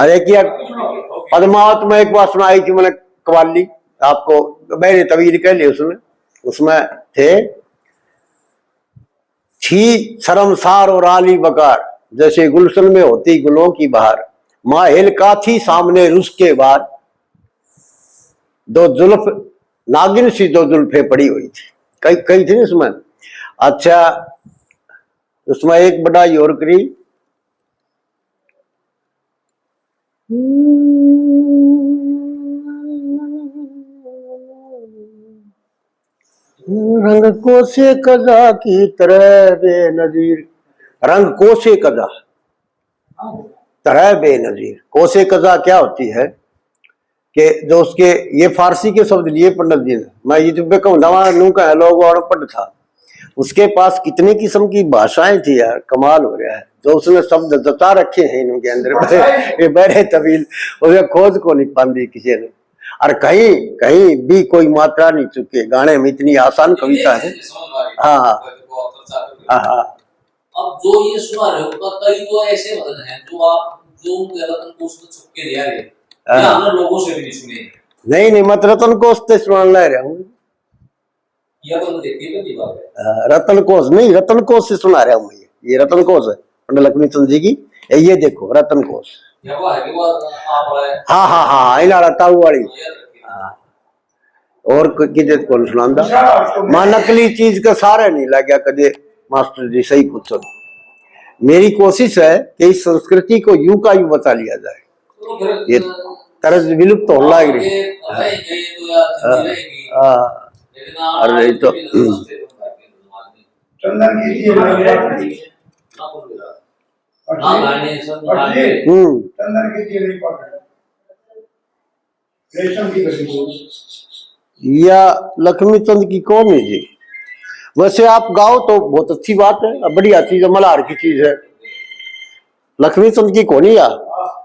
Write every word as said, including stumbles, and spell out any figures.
अरे किया, पद्मावत में एक बार सुनाई थी मैंने कवाली, आपको बहरे तवीर कह लिया उसमें। उसमें थे, थी शर्मसार और आली बकार, जैसे गुलशन में होती गुलों की बहार। माहिल का थी सामने रुस के बार, दो जुल्फ नागिन सी दो जुल्फे पड़ी हुई थी, कई कई थी उसमें। अच्छा, उसमें एक बड़ाई और करी, रंग कोसे कजा की तरह बेनजीर। रंग कोसे कजा तरह बेनजीर। कोसे कजा क्या होती है कि जो उसके, ये फारसी के शब्द लिए पंडित जी ने, मैं YouTube पे कहूँ दवा नू कह लोग और पढ़ था। उसके पास कितने किस्म की भाषाएं थी यार, कमाल हो रहा है। जो उसने शब्द जता रखे हैं इनके अंदर, ये बहरे तवीर, और ये खोज को नहीं पाती किसी ने। और कहीं कहीं भी कोई मात्रा नहीं चुके गाने में, इतनी आसान कविता है। हाँ, हाँ, हाँ। अब जो ये सुना रहे हो, कई तो ऐसे भजन हैं जो आप, जो उनके रतन कोष में छुप के ले आ रहे हैं, हाँ। या हमने लोगों से भी नहीं सुने। नहीं, नहीं, मैं तो रतन कोष तो सुनाने ला रहा हूँ। ये तो देखिए, पहली बात है। हाँ, रतन कोष नहीं, रतन कोष से सुना रहा हूँ मैं। ये रतन कोष है पंडित लक्ष्मी चंद जी की। ये, ये देखो रतन कोष। ये वो है कि वो आप वाला है। हाँ, हाँ, हाँ, हाँ, इनारा ताऊ वाली। हाँ, याद रखिए। हाँ। और को-, किते कौन सुनांदा? माँ नकली चीज का सारा नहीं लाग्या कदे। मास्टर जी सही पूछो। मेरी कोशिश है कि इस संस्कृति को यूं का यूं बचा लिया जाए। ये तर्ज विलुप्त होने लाग रही। हाँ, हाँ। अरे तो चंदन की जी हमारी बात नहीं। और जी, और जी, हम्म। चंदन की जी नहीं पकड़। रेशम की कली बोल। या लक्ष्मी चंद की कौन है जी? वैसे आप गाओ तो बहुत अच्छी बात है, बढ़िया चीज है, मल्हार की चीज है। लक्ष्मी चंद की कोनी या?